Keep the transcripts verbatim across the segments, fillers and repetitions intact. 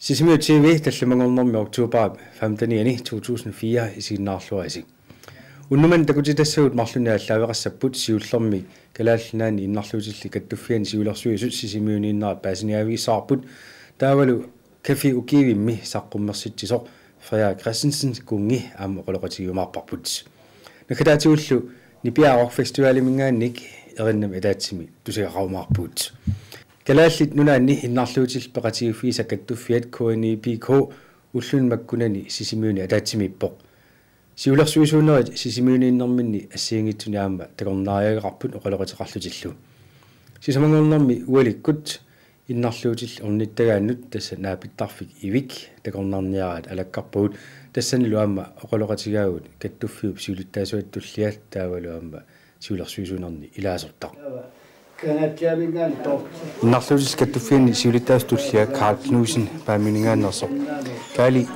Sisimiut T V tallimanngornermi oktober femtenianni to tusind fire isiginnaarluarisi. Unnummanna takutitassagut marlunnik aallaaveqassapput siullermik Kalaallit Nunaanni innarluutillit kattuffianni siulersuisut Sisimiuniinnerat paasiniaavigissavarput taavalu Café Ukivimmi saqqummersitsisoq Freja Christensen Kunngi aamma oqaloqatigiumaarparput. Naggataatigullu Nipiaa Rock Festivaliminngaanniit erinnami ataatsimi tusagaqarumaarpugut. Kalaallit Nunaanni innarluutillit peqatigiiffiisa kattuffiat K N I P K ulluni makkunani Sisimiuni ataatsimiippoq. Siulersuisuunerit Sisimiuniinnerminni assigiinngitsuni aamma takornariaqarput oqaloqateqarlutillu. Sisamanngornermi ualikkut innarluutillit ornittagaannut tassa naapittarfik Ivik takornarniaraat alakkarpagut, tassanilu aamma oqaloqatigaagut kattuffiup siulittaasuata tullia taavalu aamma siulersuisuunerni ilaasortaq. Innarluutillit kattuffianni siulittaasup tullia Carl Knudsen Paamiuninngaanneersoq. Kaali,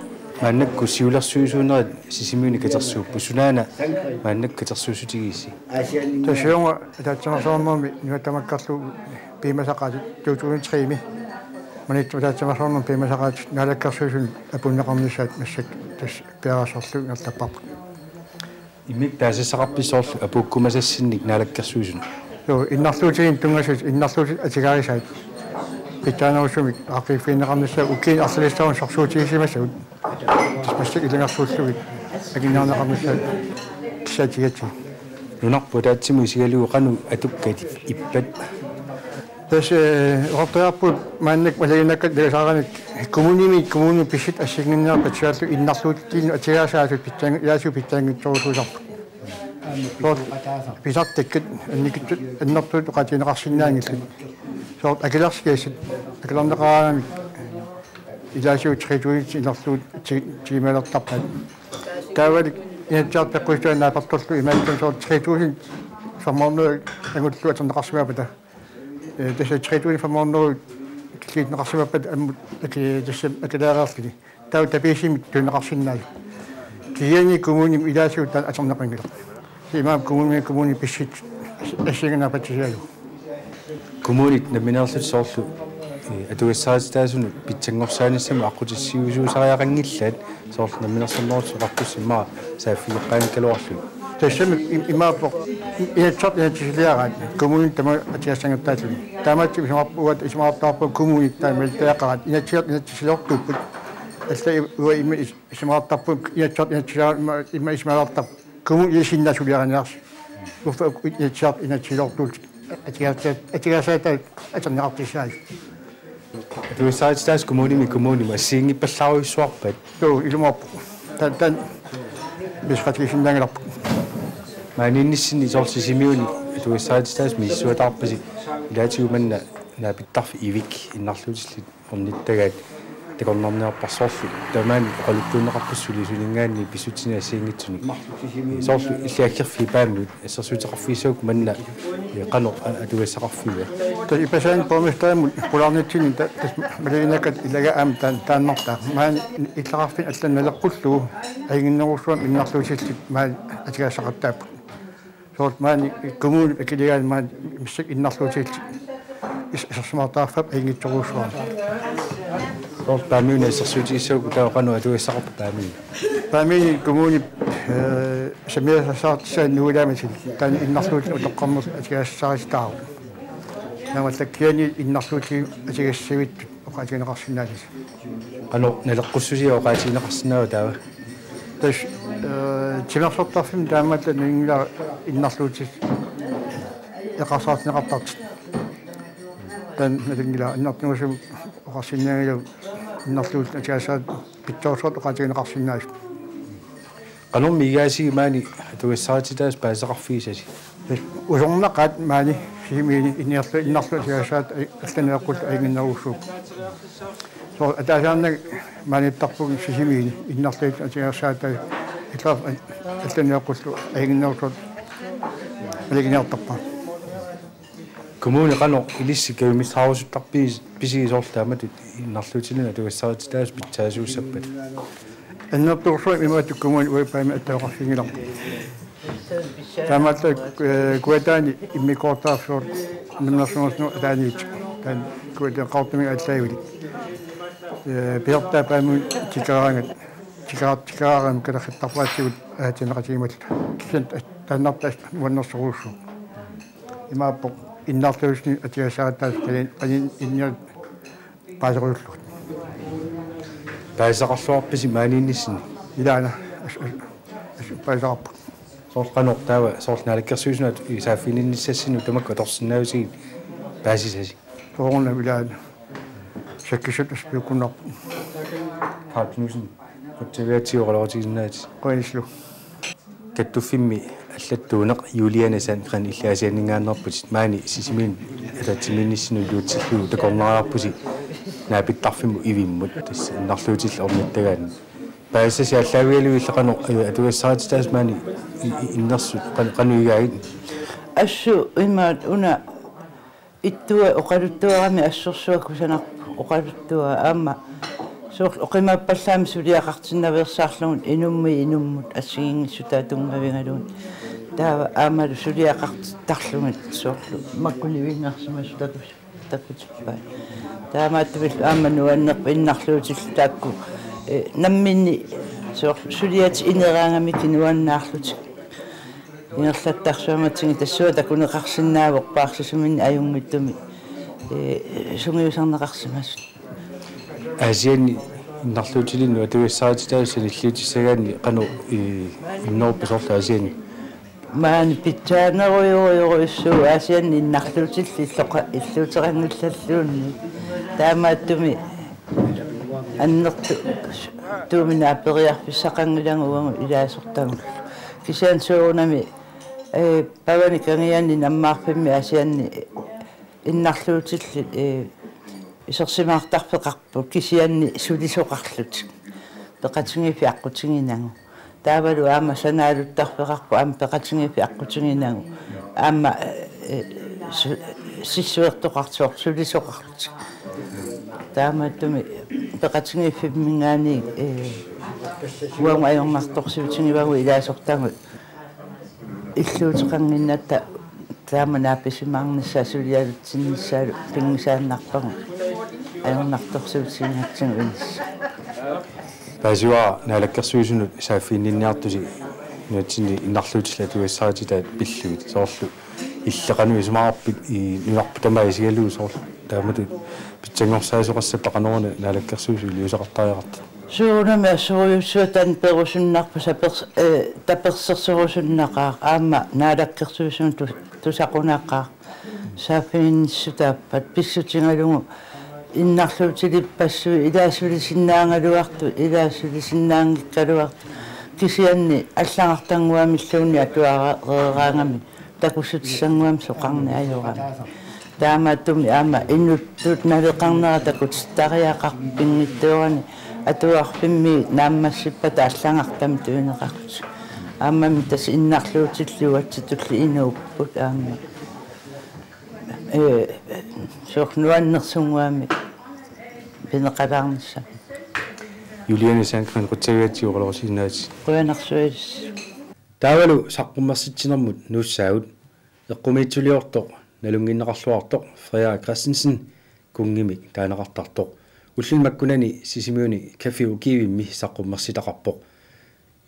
maannakkut siulersuisuunerit Sisimiuni katersuupput, sunaana maannakkut katersuussutigigissi? Tassa uunga ataatsimeersuarnermi nunatta makkerlugu piumasaqaatit to tusind tre-mi. Maniitsup ataatsimeersuarnermi piumasaqaatit Naalakkersuisunut apuunneqarnissaat massakkut tassa piareersarlugu ingerlapparput. Immikkut taasassaqarpisi soorlu apuukkumasassinnik Naalakkersuisunut? Joo, innarluutiginnit tunngasut innarluutit atugarisaat pitsaanerusumik aaqqiiffigineqarnissaat ukiuni arlalissuarni sorsuutigisimasagut. Tassa massakkut ilungersuullugit akineerneqarnissaat tassa atugatsigu. Nunarput ataatsimut isigalugu qanoq atukkat ippat? Tassa, eh, oqartariaqarpugut maannakkut maluginakkat nagasaaranik kommunimi kommunimi pissutsit assigiinnginnerat patsisaallu innarluutillit atugarisaasut pitsaan-, ilaasugut pitsaanngitsorujussuusarput. Soorlu pisartakkat annikitsut annertuut oqaatigineqarsinnaanngillat. Soorlu akilersigassat akilerneqaraangamik ilaasugut tre tusind innarluutit ti-, tigimalertarpaat. Taavali Inatsisartut peqquttuat naapertorlugit imaattumik soorlu tre tusind femhundrede angullugu atorneqarsimaappata. Eh, tassa tre tusind femhundrede killiitinneqarsimaappata ammut aki-, tassa akileraarluni. Taava tapiisumik tunineqarsinnaasut. Kisianni kommunimi ilaasugut taanna atorneqanngilaq. Imaappoq kommunimi kommunip pissutsit assigiinnginnera patsisigalugu. Kommunit nammineerlutik soorlu, eh, atugassarititaasunut pitsanngorsaanissamut aqqutissiuisuusariaqanngilaat soorlu Namminersornerullutik Oqartussat immaqa saaffigeqqaanngikkaluarlugit. Tassami im-, imaappoq Inatsisartut inatsisiliaraat kommunit tamaasa atugassanngortillugit. Taamaattumik isumaqarpunga uanga isumaqartarpunga kommunit taama malittariaqaraat Inatsisartut inatsisiliortuupput. Alla uanga ima is-, isumaqartarpunga Inatsisartut inatsisiliaraat ima, ima isumaqartarpunga. Kommuni isinnaasuliariniarsi. Uffa Inatsisartut inatsisiliortuullutik atugassat-, atugassaataat atorneqartussaasut. Atugassarititaasut kommunimi kommunimut assigiinngippallaarujussuarpaat. Joo, ilumoorpoq. Taanna, taanna pisoqatigisinnaanngilarput. Maaniinnissinni soorlu Sisimiuni atugassarititaasut misissuataarpasi, ilaatigut manna naapittarfik Ivik innarluutillit ornittagaat takornarniarparsi soorlu tamaani oqaluttuunneqarpusi sulisuninngaanniit pissutsinik assigiinngitsunik. Soorlu illit aggerfiit Paamiut assersuuteqarfigissagukkit manna, eh, qanoq a-, atugassaqarfigiva? Tassa ippassaq borgmesterimut pulaarnitsinni ta-, tassa maluginakkat ilagaat aamma taan-, taannartaa. Maani illoqarfinni allanut naleqqullugu ajunnginnerussuarmik innarluutillit maani atugassaqattaapput. Soorlu maani kommunip akiligaani maani massakkut innarluutillit is-, isersimaartariaqarput ajunngitsorujussuarmik. Soorlu Paamiuni assersuutigissagukku taava qanoq atugassaqarpa Paamiuni? Paamiuni kommunip, eh, sammisassartissaani nuulaamisi taanna innarluutit utoqqarnerlu atugassarititaavoq. Naammallakkut kisianni innarluutit atugassassagutsigu oqaatigineqarsinnaasut. Qanoq naleqqussusia oqaatigineqarsinnaava taava? Tassa, eh, timersortarfimmi taamaallaat nalunngilara innarluutit eqqarsartinneqartartut. Taanna nalunngilara annertunerusumik oqarsinnaanngilagut innarluutit atugassarititaat pitsoorsuartut oqaatigineqarsinnaasut. Qanormi igaasigit maani atugassarititaasut paasisaqarfigisasi? Usornaqaat maani Sisimiuni inniarlu innarlu atugassaat allanut naleqqullugu ajunnginnerujussuupput. Soorlu ataasiarnanga maaniittarpugut Sisimiuni innarluutit atugassaat ilaa allanut naleqqullugu ajunnginnerusut maluginiartarpaa. Kommuni qanoq ilissi kajumissaarusuttarpisi soorlu taamatut innarluutillit atugassarititaasut pitsaasuussappat? Annertunerusumik imaattoq kommuni uagut Paamimi attaveqarfiginngilarput. Taamaallaat, eh, Kujataani immikkoortortaqarfiup Namminersornerullutik Ataaniit. Taanna Kujataani Qaqortumiit aallaavilik. Ee, piortaap aamma tikeraangat, tikeraar-, tikeraarami kalerrittarpaatigut aatsaneqatigimalluta. Kisianni taannartaa nuannersorujussuuvoq. Imaappoq innarluutinut atugassarititaasut qani-, qaniinniarit paaserusullugit. Paasisaqarluarpisi maaniinnissinni? Ilaana, as-, as-, as-, paasisaqarput. Soorlu qanoq taava, soorlu naalakkersuisunut saaffiginninnissassinnut tamakku atorsinnaavisigit paasisasi? Soorunami ilaana. Sakkisut aspiukkunnarput. Carl Knudsen, qutsavigatsigu oqaloqatigisinnaagatsigit. Qujanarlu. Kattuffimmi allattuuneq Juliane Sandgreen, illit Aasianninngaanneerputit, maani Sisimiunut ataatsimiinnissinnut iluatsillugu takornariarpusi naapittarfimmut Ivimmut, tassa innarluutillit ornittagaanni. Paasisasi aallaavigalugu illit qanoq, ee, atugassarititaasut maani i-, i-, innersut qan-, qanoq igaagit? Assut imaat una ittua oqaluttuarami assorsuaq kusanarpoq oqaluttuaq aamma soorlu oqimaappallaamik suliaqartinnaveersaarlugu inummit inummut assigiinngissutaat tunngavigalugit. Taava aammalu suliaqartittarlugit soorlu makku nivinngarsimasut takus-, takutippaat. Taamaattumillu aamma nuannerpoq innarluutillit taakku, ee, namminneq soorlu suliatik ineraangamikku nuannaarlutik. Ingerlattarsuarmatigut tassunga takuneqarsinnaavoq paarsisuminnik ajunngitsumik, ee, sungiusarneqarsimasut. Aasianni innarluutilinnut atugassarititaasut sanilliutissagaanni qanoq, ee, inneruppat soorlu Aasianni? Maani pitsaanerujorujorujussuuvoq Aasianni innarluutillit illoqa-, illuuteqanngillalluunniit. Taamaattumik annertuumik naaperiarfissaqanngilagut uagut ilaasortagullu. Kisianni soorunami, ee, pavani kangiani nammaarfimmi Aasianni innarluutillit, ee, isersimaartarfeqarput kisianni sulisoqarlutik. Peqatigiiffik aqqutiginagu. Taavalu aamma sanaaluttarfeqarpoq aamma peqatigiiffik aqqutiginagu. Aamma, ee, su-, sissuertoqartoq sulisoqarlutik. Taamaattumik peqatigiiffimminngaanniit, ee, uagut ajornartorsiutigivagut ilaasortagut illuuteqannginnatta taama naapisimaarnissaa sulialutsinnissaalu pinngisaannarpagut ajornartorsiutigingatsigu inissaq. Paasivara naalakkersuisunut saaffiginninniartusi nunatsinni innarluutillit atugassarititaat pillugit, soorlu illit qanoq isumaqarpit, ii, nunarput tamaat isigalugu soorlu taamatut pitsanngorsaasoqassappat qanoruna naalakkersuisut iliuuseqartariaqartut? Soorunami assorujussuaq taanna perusunnarpoq sapers-, ee, tapersersorusunnaqaaq aamma naalakkersuisunut tu-, tusaqunaqaaq. Saaffiginnissutaappat pissutigalugu innarluutilippassuit ilaat sulisinnaagaluartut, ilaat sulisinnaanngikkaluartut, kisianni allagartannguamilluunniit atuareeraangamik takussutissannguamik soqarneq ajorami. Taamaattumik aamma inuttut naleqarnera takutittariaqarpoq pinngitsoorani atuarfimmi naammassippata allagartamik tunineqarlutik. Aammami tassa innarluutillit uatsitulli inuupput aamma. Ee, soorlu nuannersunnguamik pineqalaarnissaq. Juliane Sandgreen, qutsavigatsigu oqaloqatigisinnaagatsigu. Qujanarsuaq ilissi. Taavalu saqqummersitsinermut nuussaagut. Eqqumiitsuliortoq nalunnginneqarluartoq Frederik Christensen kunngimik taaneqartartoq ulluni makkunani Sisimiuni Café Ukivimmi saqqummersitaqarpoq.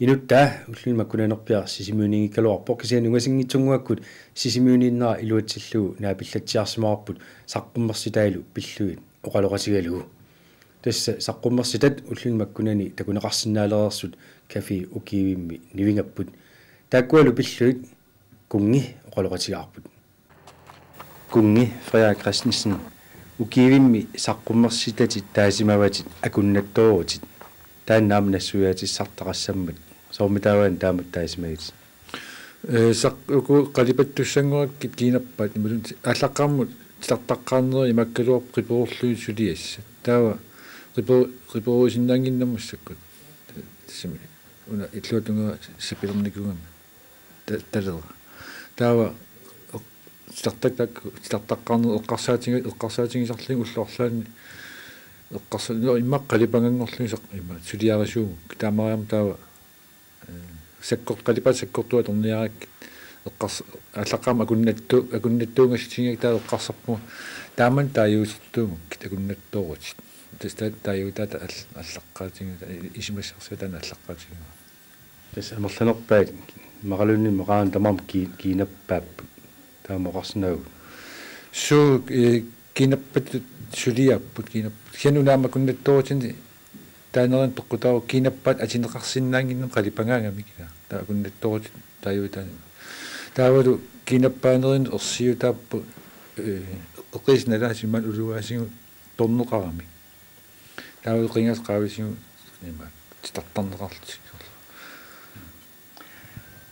Inuttaa ulluni makkunanerpiaq Sisimiuniinngikkaluarpoq, kisianni ungasinngitsunnguakkut Sisimiuniinnera iluatsillugu naapillatsiarsimavarput saqqummersitaalu pillugit oqaloqatigalugu. Tassa saqqummersitat ulluni makkunani takuneqarsinnaalereersut Café Ukivimmi nivingapput. Taakkualu pillugit kunngi oqaloqatigaarput. Kunngi Frederik Christensen, Ukivimmi saqqummersitatit taasimavatit akunnattoorutit. Taanna aamma nassuiaatissartaqassammat. Soormitaava taamatut taasimagit? Ee, saq-, uku qalipattussanngorput kiinarpaat imaluunniit aallaqqaammut titartaqqaarnerit imaakkaluarput qiperullugu suliassat. Taava qiperu-, qiperuisinnaannginnama massakkut. Tassami una illuatungera sapilernikuugama ta-, talera. Taava eq-, titartak-, tak-, titartaqqaarneq eqqarsaatiga-, eqqarsaatigisarlugit ullut arlaanni eqqarsa-, no, immaqa qalipanganngorlugit saq-, immaqa suliarisuugukkit. Taamaariarmat taava, ee, sakkor-, qalipaat sakkortuut atorniarakkit eqqars-, aallaqqaammut akunnattu-, akunnattuungassutigigakkit taava eqqarsarpunga: Taamani taaguusertuugukkit akunnattoorutit. Tassa taaguutaata all-, allaqqaatigiuta, isumassarsiuta taanna allaqqaatigiuta. Tassa amerlanerpaat immaqaluunniit maqaana tamarmik ki-, kiinappaapput. Taama oqarsinnaavugut. Suu, eh, kiinappat suliaapput, kiinappat. Kisianni una aamma akunnattoorutinni taanerin peqqutaavoq kiinappat atineqarsinnaannginnami qalipagaangamik. Taava akunnattoorutit taaguutaanni. Taavalu kiinappaanerinut ersiutaapput, eh, eqiisinalaasiman uluaasigut torneqaramik. Taava qingasut qaavisigut ima titartarneqarlutik.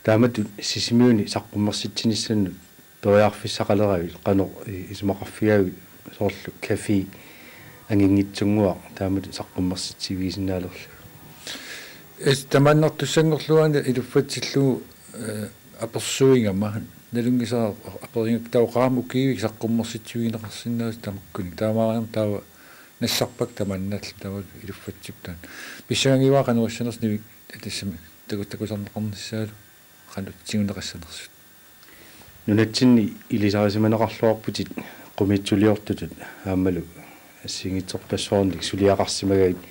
Taamatut Sisimiuni saqqummersitsinissannut periarfissaqaleravit qanoq i-, isumaqarfigaagut soorlu café anginngitsunnguaq taamatut saqqummersitsivigisinnaalerlugu? Is tamannaartussanngorlugu aana iluffatsillugu, eh, apersuigama nalunngisara aperigakkit taava oqarama ukiivik saqqummersitsivigineqarsinnaasut tamakkununnga. Taamaammat taava nassarpakka tamannaalluni taava iluffatsippat taanna. Pissanganngivara qanoq issanersoq nivik tassami taku-, takusarneqarnissaalu qanoq tiguneqassanersut. Nunatsinni ilisarisimaneqarluarputit eqqumiitsuliortutut aammalu assigiinngitsorpassuarnik suliaqarsimagavit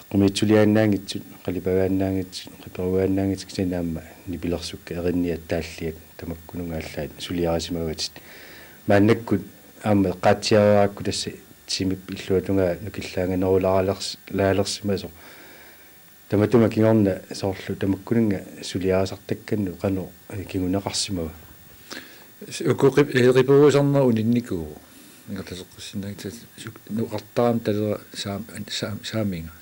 eqqumiitsuliaannaanngitsut, qalipagaannaanngitsut, qiperugaannaanngitsut kisianni aamma nipilersukkat erinniat taalliat tamakkununnga allaat suliarisimavatit. Maannakkut aamma eqqaatsiareerakku tassa timip illuatungaa nukillaanganerulaaralers-, laalersimasoq. Tamatuma kingorna soorlu tamakkununnga suliarisartakkannut qanoq, eh, kinguneqarsimava? Uku qip-, eh, qiperusarneq uninnikuuvoq. Ingerlateqqissinnaanngitsoq suk-, noqartarama talera saam-, saam-, saaminga.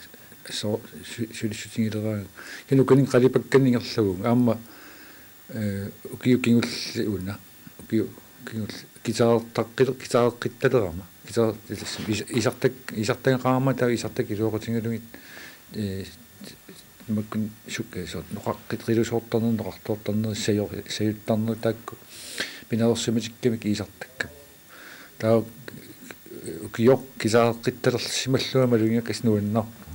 Soo-, su-, sulissutigileraangat. Kisianni ukiuni qalipakkannik ingerlavunga. Aamma, eh, ukiut kingulliit una. Ukiut kingulliit guitarertaqqil-, guitareqqittalerama. Guitar-, is-, isartak-, isartagaqarama taava isartakkat iluaqutigalugit, eh, tamakkua suk-, eh, soorlu noqaqqit qilusoortarnerit, noqartoortarnerit, sajor-, sajuttarnerit taakku pinaveersimatikkamik isartakkamik. Taava ukioq guitareqqittalersimallunga malugigakkit nuannaarpunga.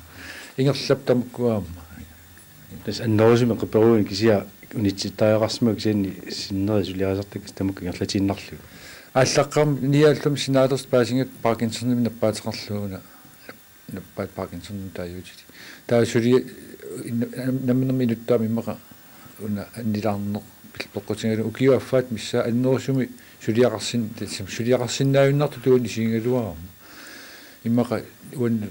Ingerlappoq tamakkua aamma. Tassa annerusumik qiperuunik kisianni unitsittariaqarsimavoq kisianni sinneri suliarisartakkatit tamakku ingerlatiinnarlugit. Aallaqqaammut nioghalvfems sinaalersoq paasigakku Parkinsonimik nappaateqarlunga una. Nappaat Parkinsonimik taaguutit. Taava suli in-, namminermi inuttaamik immaqa una annilaarneq pil-, peqqutigalugu ukiup affaata missaa annerusumik suliaqarsin-, tassami suliaqarsinnaajunnaartutut uani isigigaluarama. Immaqa uani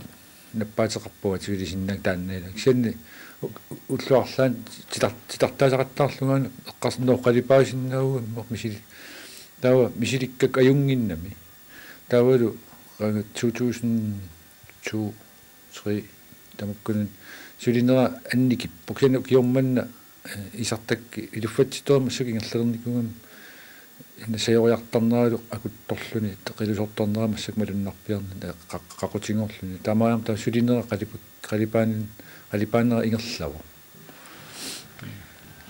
nappaateqarpunga tigullisinnaanngilaq taanna ilaa. Kisianni u-, u-, ullut arlaanni titar-, titartaasaqattaarlunga eqqarsaatigalugu qalipaasinnaavunga immaqa misili-, taava misilikkakka ajunnginnami. Taavalu qaanga two thousand two, three tamakkununnga sulinera annikippoq. Kisianni ukioq manna, eh, isartakkat iluffatsittoq massakkut ingerlalernikuugami ina sajoriartarneralu akuttorluni qilusoortarnera massakkut malunnarpiarnani qa-, qaqutigoorluni. Taamaammat taava sulinera qalipak-, qalipaanin-, qalipaanera ingerlavoq.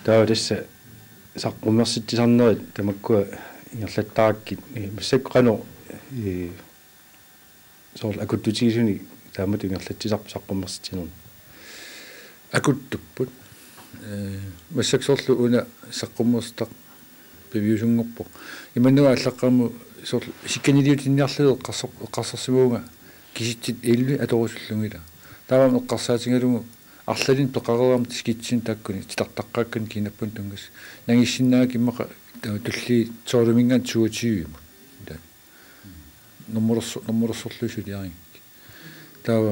Taava tassa saqqummersitsisarnerit tamakkua ingerlattarakkit, eh, massakkut qanoq, eh, soorlu akuttutigisuni taamatut ingerlatsisarpit saqqummersitsinerni? Akuttupput. Eh, massakkut soorlu una saqqummersitaq piviusunngorpoq. Imannak aallaqqaammut soorlu sikkaniliutinniarlugit eqqarsor-, eqqarsarsimavunga kisitsit elleve atorusullugit ilaa. Taava eqqarsaatigalugu arlalinnik peqareerama skitsinut taakkuni titartaqqaakkannik kiinappunut tunngasut. Nangissinnaagakku immaqa taava tulliit tolvimiingaanniit toogtyvemut. Ilaa. Normulerso-, normulersorlugit suliarigakkit. Taava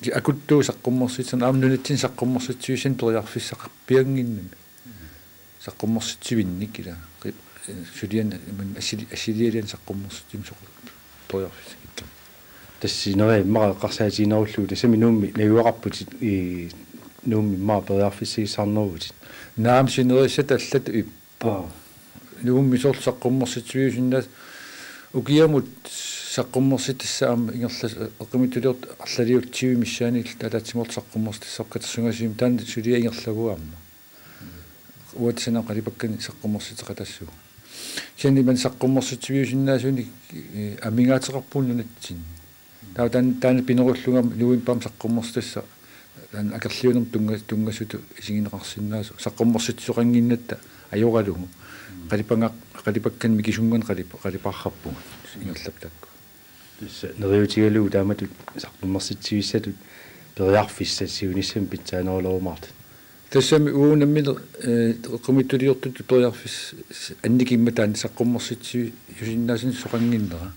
ki-, akuttuuvoq saqqummersitsinni aamma nunatsinni saqqummersitsivissannik periarfissaqarpiannginnami. Saqqummersitsivinnik ilaa. Qi-, suliani, imannak assili-, assilialianik saqqummersitsimik soqutigisoq periarfissagikkami. Tassa sineriak immaqa eqqarsaatiginerullugu tassami Nuummi najugaqarputit, ii, Nuummi immaqa periarfissagissaarneruvutit. Naamik, sinerissat allat ippoq. Aa. Nuummi soorlu saqqummersitsiviusinnaasut ukiamut saqqummersitissaq aamma ingerlas-, eqqumiitsuliortoq arlaliullugu missaaniilluta ataatsimoorluta saqqummersitissaq katersugaasium taanna suliaq ingerlavoq aamma. Uatsinnut qalipakkanik saqqummersitseqatassaaq. Kisianni imannak saqqummersitsiviusinnaasunik, eh, amigaateqarpugut nunatsinni. Taava taanna, taanna pinerullugami novembarimi saqqummersitassaq taanna akerliunermut tunnga-, tunngasutut isigineqarsinnaasoq. Saqqummersitsisoqannginnatta ajoralugu. Qalipanga-, qalipakkanik mikisunnguanik qalip-, qalipaarpugut. Ingerlappoq taakku. Tassa neriuutigalugu taamatut saqqummersitsivissatut periarfissat siunissami pitsaanerulerumaartut. Tassami uagut nammineq, eh, eqqumiitsuliortutut periarfissat annikimmata taanna saqqummersitsiviusinnaasunik soqannginnera.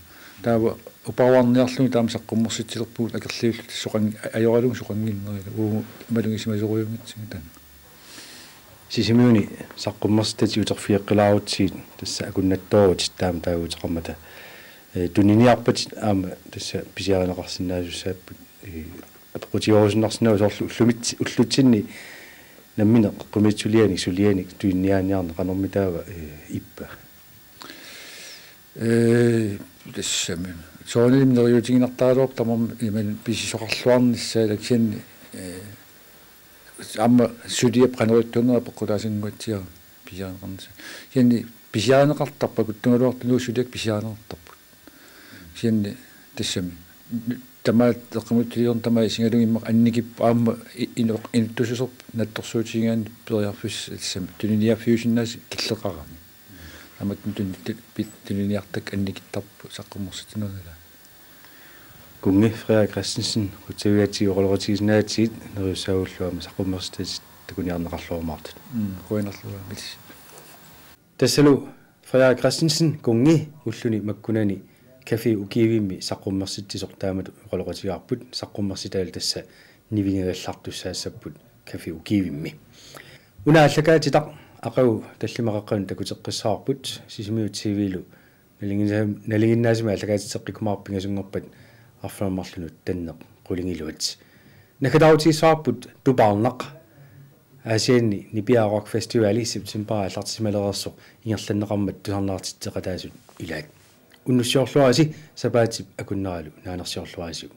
Taava uparuarniarlugit taama saqqummersitsilerpugut akerliulluta soqan-, ajoralugu soqannginnera. Uagut malugisimasorujunngitsigut taanna. Sisimiuni saqqummersitat uterfigeqqilaarutsigit tassa akunnattoorutsigit taama taaguuteqarmata. Eh, tuniniarpatit aamma tassa pisiarineqarsinnaasussaavagut, eh, apeqqutigerusunnarsinnaavoq soorlu ullumit-, ullutsinni nammineq eqqumiitsulianik sulianik tuniniaaniarneq qanormitaava, eh, ippa? Eh, tassami. Soorunami neriuutiginartaraluarpoq tamarmik imaluunniit pisisoqarluarnissaa, kisianni, eh, aamma suliap qanoq ittuunera peqqutaasannguatsiarpoq pisiarineqarnissaa. Kisianni pisiarineqartarput, akuttugaluartut suliat pisiarineqartarput. Kisianni tassami. Tamaat eqqumiitsuliorneq tamaat isigalugu immaqa annikippoq aamma i-, inoq-, inuttususerput naatsorsuutigigaanni periarfissat tassami. Tuniniaaffiusinnaasut killeqarami. Aamma tun-, tun-, pi-, tuniniartakkat annikittarput saqqummersitsinermi. Kunngi Frederik Christensen, qutsavigaatsigit oqaloqatigisinnaagatsigit, neriussaagullu aamma saqqummersitatit takuniarneqarluarumaartut. Mm, qujanarlu aamma. Tassalu Frederik Christensen, Kunngi, ulluni makkunani Café Ukivimmi saqqummersitsisoq taamatut oqaloqatigaarput, saqqummersitaat tassa nivingagallartussaassapput Café Ukivimmi. Una aallakaatitaq aqagu tallimat qeqqanut takuteqqissavarput, Sisimiut T V-lu nalinginna-, nalinginnaasumik aallakaatitseqqikkumaarput pingasunngorpat arfineq-marlunut tanneq qulingiluat. Naggataarutigissavarput Tupaarnaq. Aasianni nipiaa Rock Festivali september aallartisimalereersoq ingerlanneqarmat tusarnaartitseqataasut ilaat. Unnussiorluarisi, sapaatip akunneralu naanersiorluarisiuk.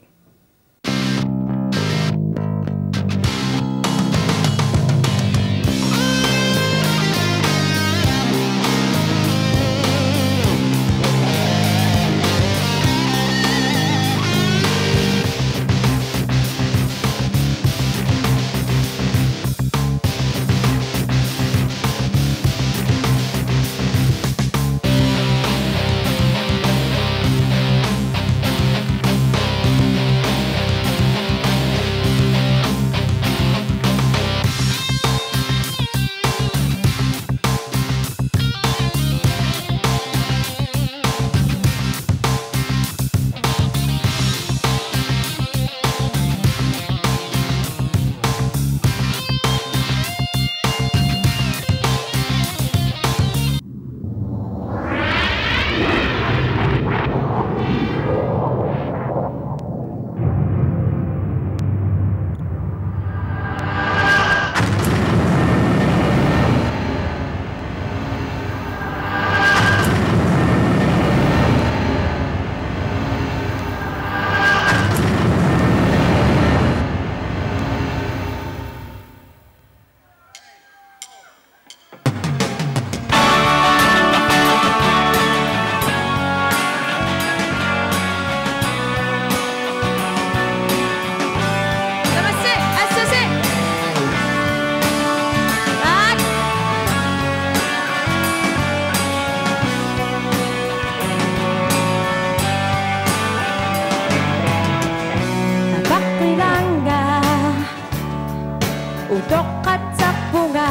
Utoqqatsarpunga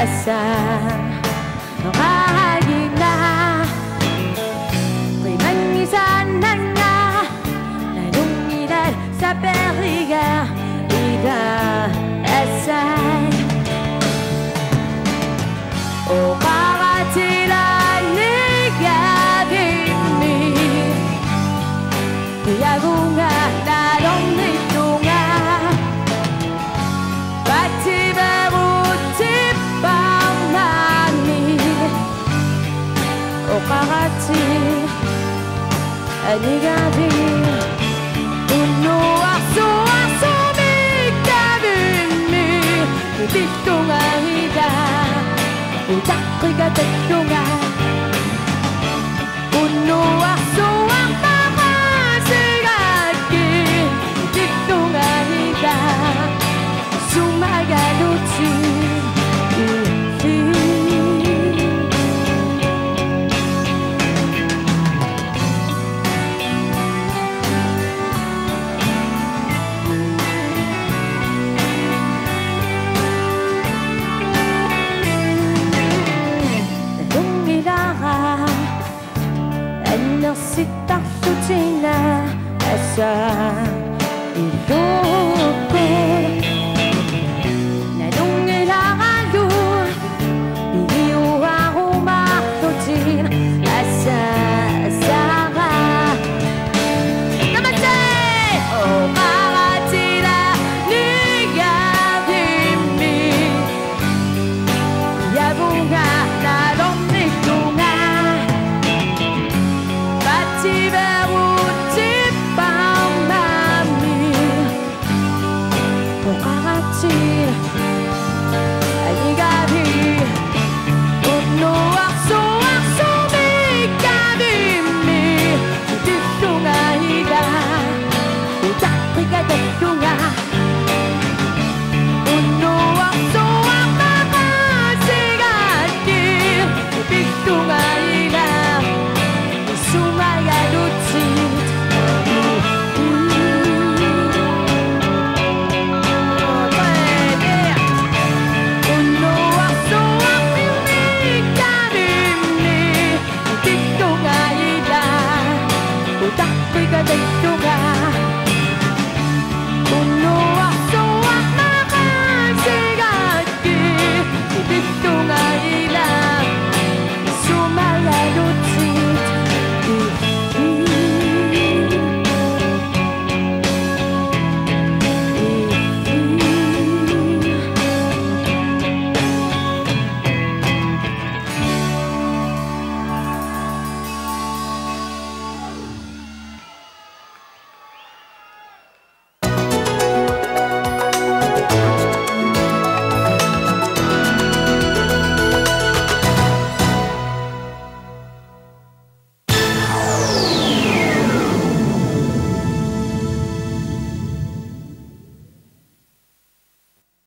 assa qaagina qimangisaannanga nalunngilaq saperiga ila assai oqaratilaniga vimmi. Piagunga nalornittunga pativerutsipparnani oqarati anigavi unnuarsuarsumikkavimmi. Pitittunga ila utaqqigatattunga unnuarsuarpaqasigakki. Pitittunga ila sumagaluti illi. Sittarlutina asa